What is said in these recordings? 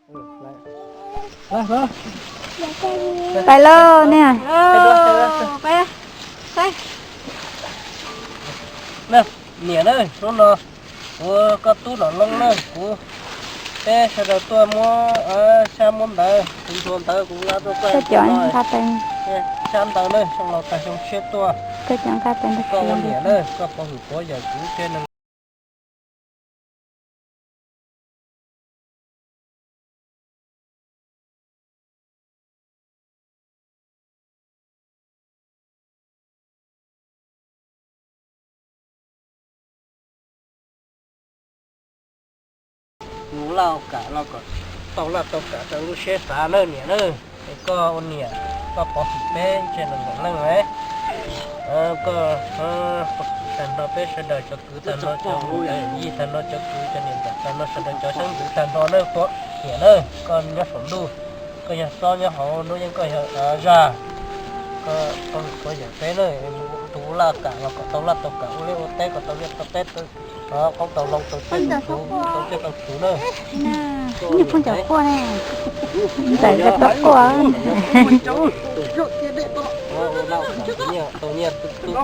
Pais lauj niam. Niam na, hnub no kuv koj tub Nom Loob na, kuv, peb sawv daws tuaj muab sab muab ntawv, kuv nthuav ntawv kuv nqa tuaj, koj cov nqa tes, sab ntawv na, xyoo laus tag xyoo tshiab tuaj, koj cov nqa tes, koj ua niam na, koj pov hwm pov yawm kuv tsev neeg. Kuv laj kam los kom tau laj tau kam rau lub siab xav na niam na. Es koj ua niam, koj pov hwm peb tsev neeg nkauj leej, koj pov hwm tag nrho peb sawv daws cov kwv tag nrho, cov yij tag nrho, cov kwv cov niam ntxawm tag nrho, sawv daws cov xeeb ntxwv tag nrho na, poj niam na, koj nyob saum ntuj, koj yog xob nyob hauv nruab yeeb, koj yog zaj, koj pov hwm pov yawm peb na. Tus laj kam los kom tau laj tau kam, ua liaj ua teb kom tau liaj tau teb, tau qoob tau loo, tau tsiaj tau txhu, tau tsiaj tau txhu na. Nyuj phooj ywg quaj ne, ntxawm tau quaj. Tau nyiaj tub tub,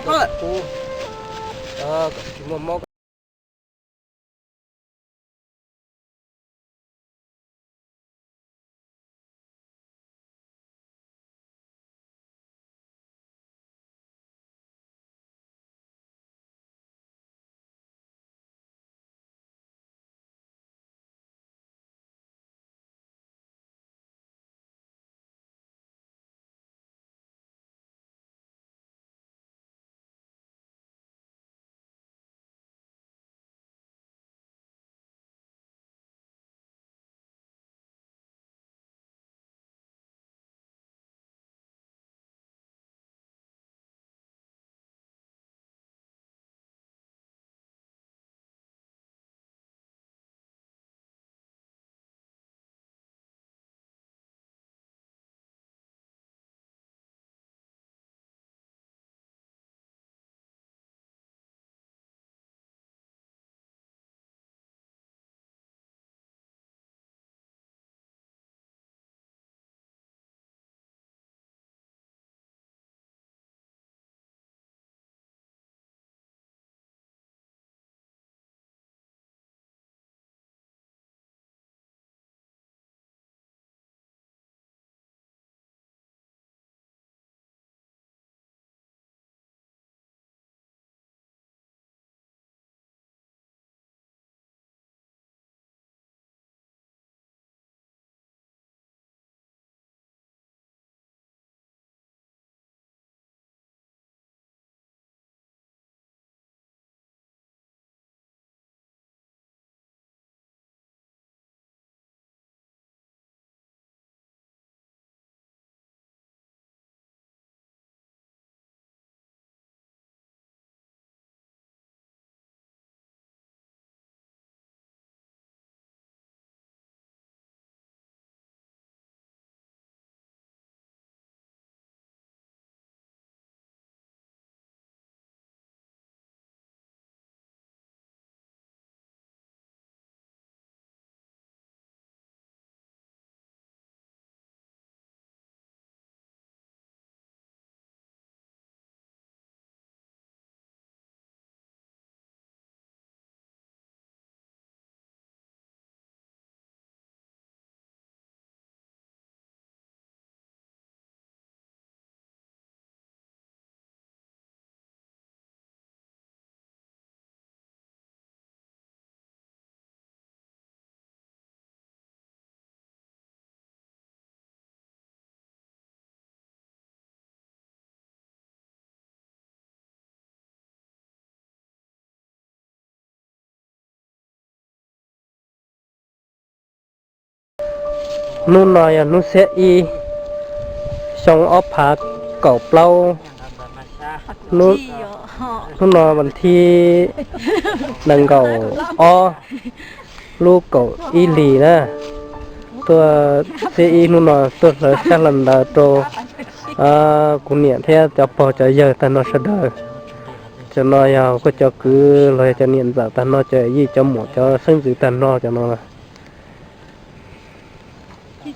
kom tsis muaj mob. Hnub no yog hnub xiab ib, xyoo ob phav kaum plaub, hnub no vas thib nees nkaum ob lub kaum ib hlis na. Tuaj xiab ib hnub no tuaj hlawv sab hlawv ntawv rau kuv niam thiab cov pog cov yawg tag nrho sawv daws. Cov no yog kuv cov kwv los yog cov niam ntxawm tag nrho, cov yij cov muam cov xeeb ntxwv tag nrho cov no. Cov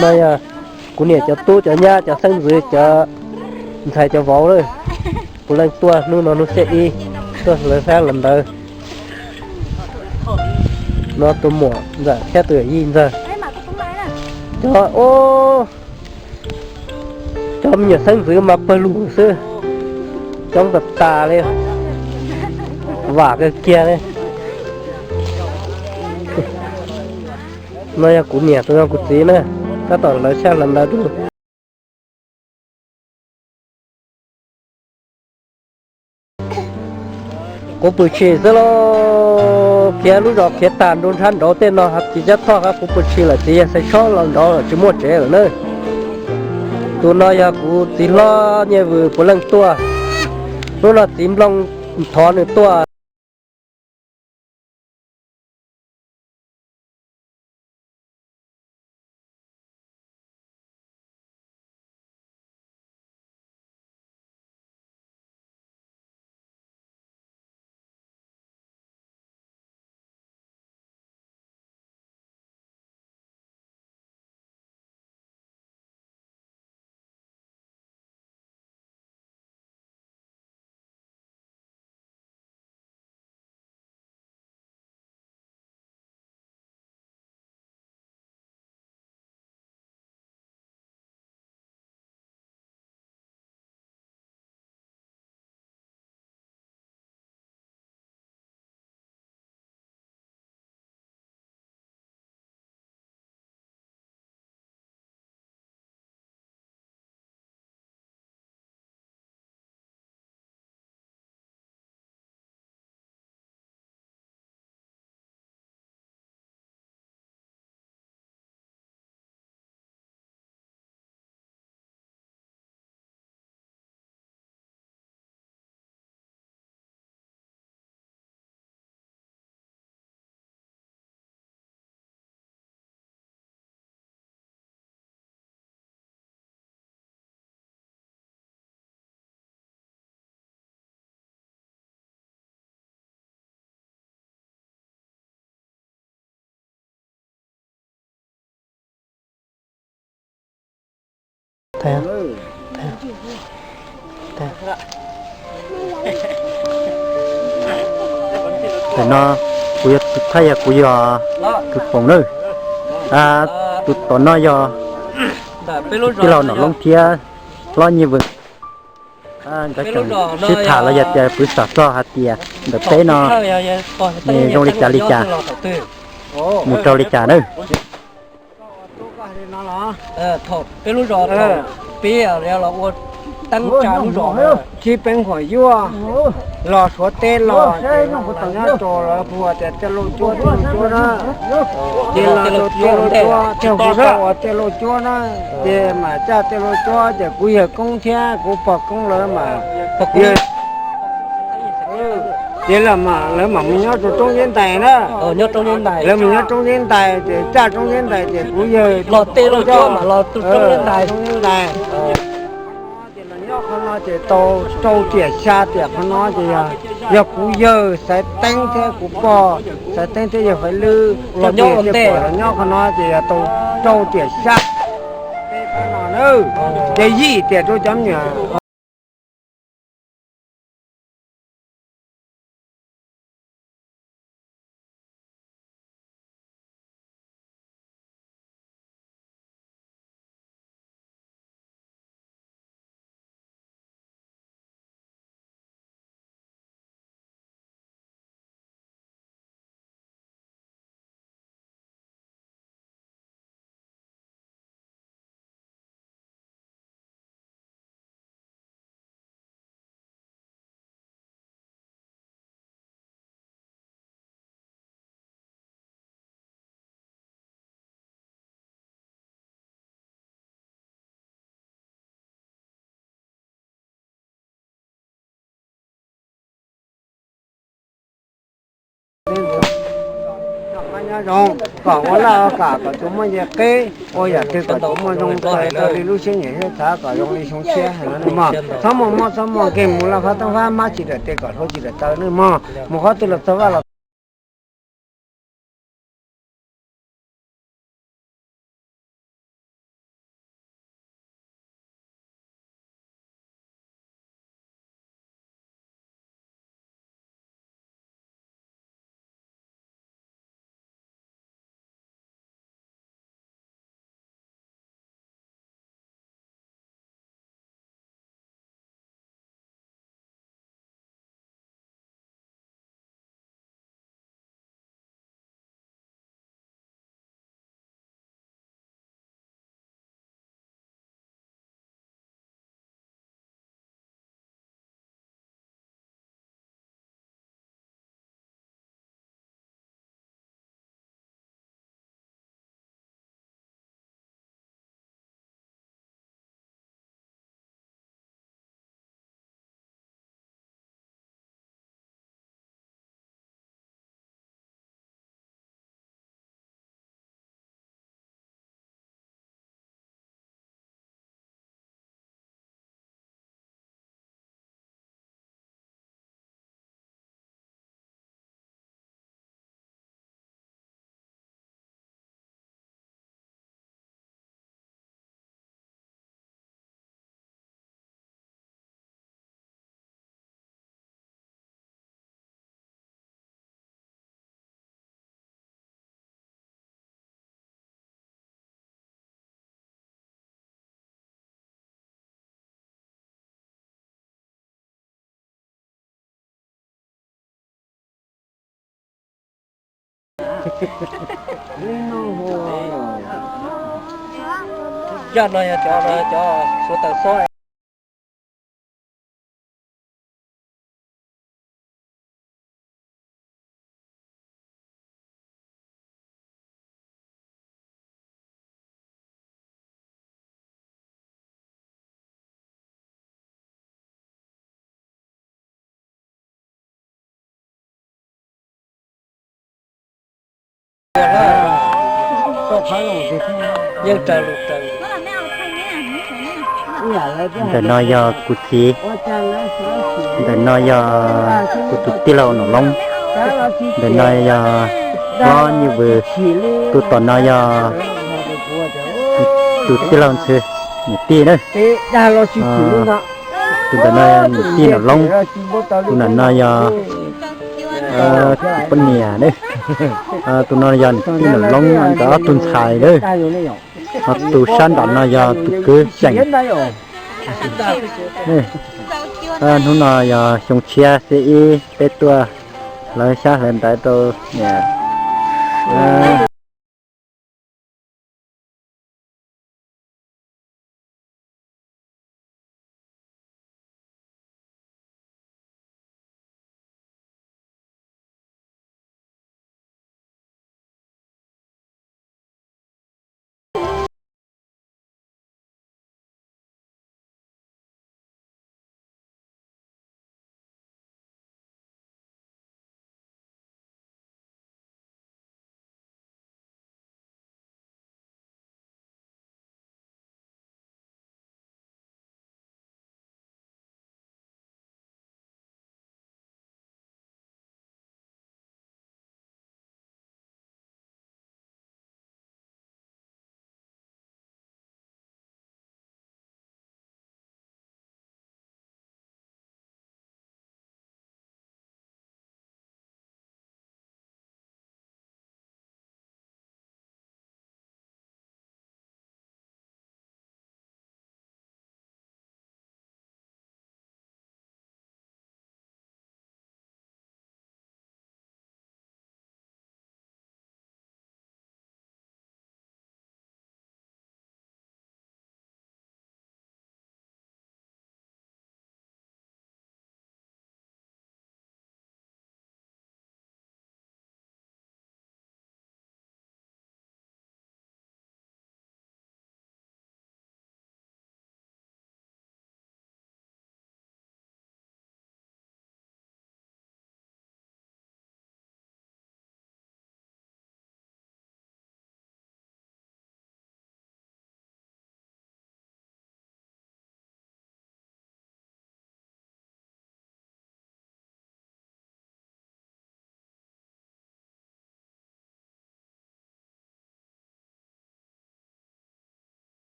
no yog kuv niam cov tub cov nyab cov xeeb ntxwv cov ntxhais cov vauv lawm. Puav leej tuaj hnub no hnub xiab ib, tuaj hlawv hlab hlawv ntawv. No tus muam ntxawm thiab tus yawm yij ntxawg. Cov, cov me nyuam xeeb ntxwv mas pawg lug xwb, coob tas tas li, vam kawg kiag li. No yog kuv niam, tus no kuv txiv na, tab tom hlawv tshaj hlawv ntawv rau. Quv pw tshis xwb lauj, khiav lub zos khiav tag nrho nrhab nraud tej no, txiv Tsab Thoj hab Quv pw tshis lawm, txiv Yawg Xaiv Tshob los nraud lawm tsis muaj tsev lawm na. Tus no yog kuv txiv hlob Nyiaj Vwm puav leej tuaj, hnub no txiv Nplooj thov nws tuaj. Tam no kuv yog, thaj yog kuv yog tus foom na. Tus tom no yog tij laug Nom Loob thiab hlob Nyiaj Vwm. Nkawd tseem sib tham los yog tias kuv xav txog hais tias ntawm peb no nws zoo li cas li cas, mus rau li cas na. Peb lub zos, peb los ua teeb tsa lub zos, tsis peb huam yuaj los Suav teb los ces nyob rau lawv hu ua tias Tej Lauj Cuab, Tej Lauj Cuab na. Ces los rau Tej Lauj Cuab, thiaj hu rau ua Tej Lauj Cuab na. Ces mam caj Tej Lauj Cuab ces kuv yawg koob thiab kuv pog koob lawv mas yawg Ces lawv mam mus nyob rau roob Zeb Ntais na. Lawv mus nyob roob Zeb Ntais ces caj roob Zeb Ntais ces kuv yawg los tej los coj mam los roob Zeb Ntais. Roob Zeb Ntais. Ces los nyob qhov no ces tau rau tiam xya tiam qhov no ces yog kuv yawg Xaiv Teeb thiab kuv pog Xaiv Teeb thiab yawg Faiv Lwb los nyob ua ntej, los nyob qhov no ces yog tau rau tiam xya. Ces yim tiam rau cov me nyuam. Nyob zoo, kom ua laj ua kam kom tsuas muaj nce qeb, ua yam twg kom tsuas muaj zoo, txawj tau li lub siab nyiam siab txhav kom zoo li xyoo tshiab no mog. Txhob muaj mob txhob muaj nkeeg, mus laj fab toob fab, mab tsis dawm tes kom hluas tsis dawm taw nawb mog. Mus qhov twg los txog vaj los Zaj no yog cov, cov suav taws xob. Ntawm no yog kuv txiv, ntawm no yog kuv tus tij laug Nom Loob, ntawm no yog hlob Nyiaj Vws, tus tom no yog tus tij laug Ntxhw, niam tij na. Tus ntawm no yog niam tij Nom Loob, tus ntawm no yog poj niam na. Tus no yog niam tij Nom Loob nkawd ob tug ntxhais na. Ho tus sab nraum no yog tus kwv Xeem. Hnub no yog xyoo tshiab xiab ib peb tuaj hlawv xyab hlawv ntawv rau niam